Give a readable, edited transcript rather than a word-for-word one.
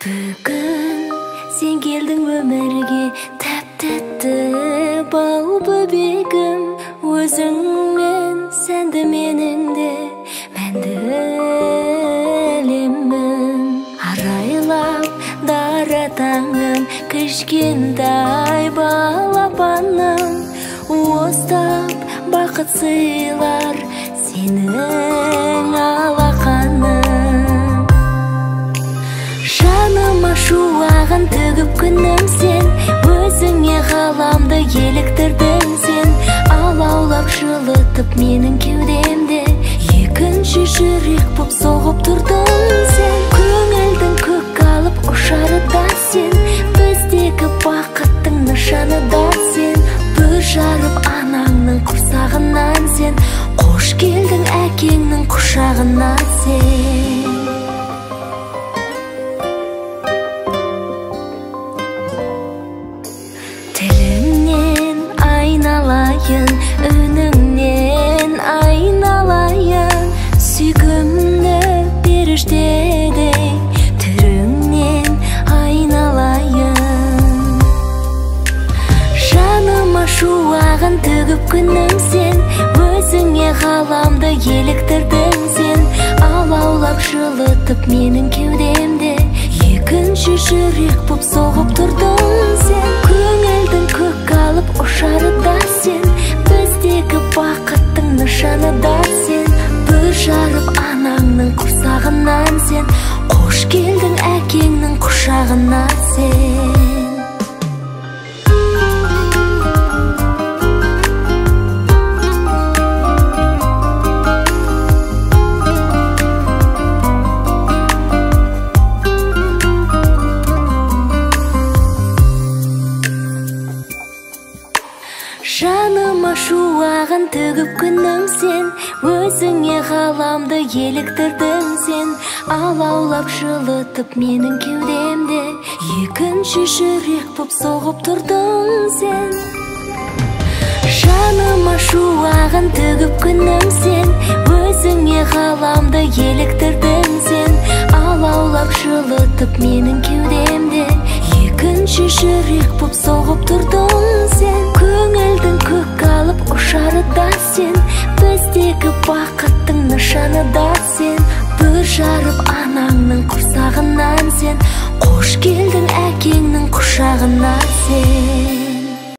Бүгін сен келдің өмірге, тәп-тәтті бал бөбегім. Өзіңмен сәнді менің де мәнді әлемім. Арайлап дара таңым, кішкентай балапаным. Уыстап бақыт сыйлар сенің алақаның. Жаныма шуағын төгіп күнім сен, өзіңе ғаламды еліктірдің сен. Алаулап жылытып менің кеудемді, екінші жүрек боп соғып тұрдың сен. Көңілдің көк алып ұшары да сен, біздегі бақыттың нышаны да сен. Бүр жарып анаңның құрсағынан сен, қош келдің әкеңнің құшағына сен. Тіліңнен айналайын, үніңнен айналайын, сүйкімді періштедей түріңнен айналайын. Жаныма шуағын төгіп күнім сен, өзіңе ғаламды еліктірдің сен. Алаулап жылытып менің кеудемді, екінші жүрек боп соғып тұрдың сен. Көңілдің көк алып ұшары да сен, біздегі бақыттың нышаны да сен. Бүр жарып анаңның құрсағынан сен, қош келдің әкеңнің құшағына сен. Жаныма шуағын төгіп күнім сен, өзіңе ғаламды еліктірдің сен. Алаулап жылытып менің кеудемді, екінші жүрек боп соғып тұрдың сен. Жаныма шуағын төгіп күнім сен, өзіңе ғаламды еліктірдің сен. Алаулап жылытып менің кеудемді, екінші жүрек боп соғып тұрдың сен. Көңілдің көк алып ұшары да сен, біздегі бақыттың нышаны да сен. Бүр жарып анаңның құрсағынан сен, қош келдің әкеңнің құшағына сен.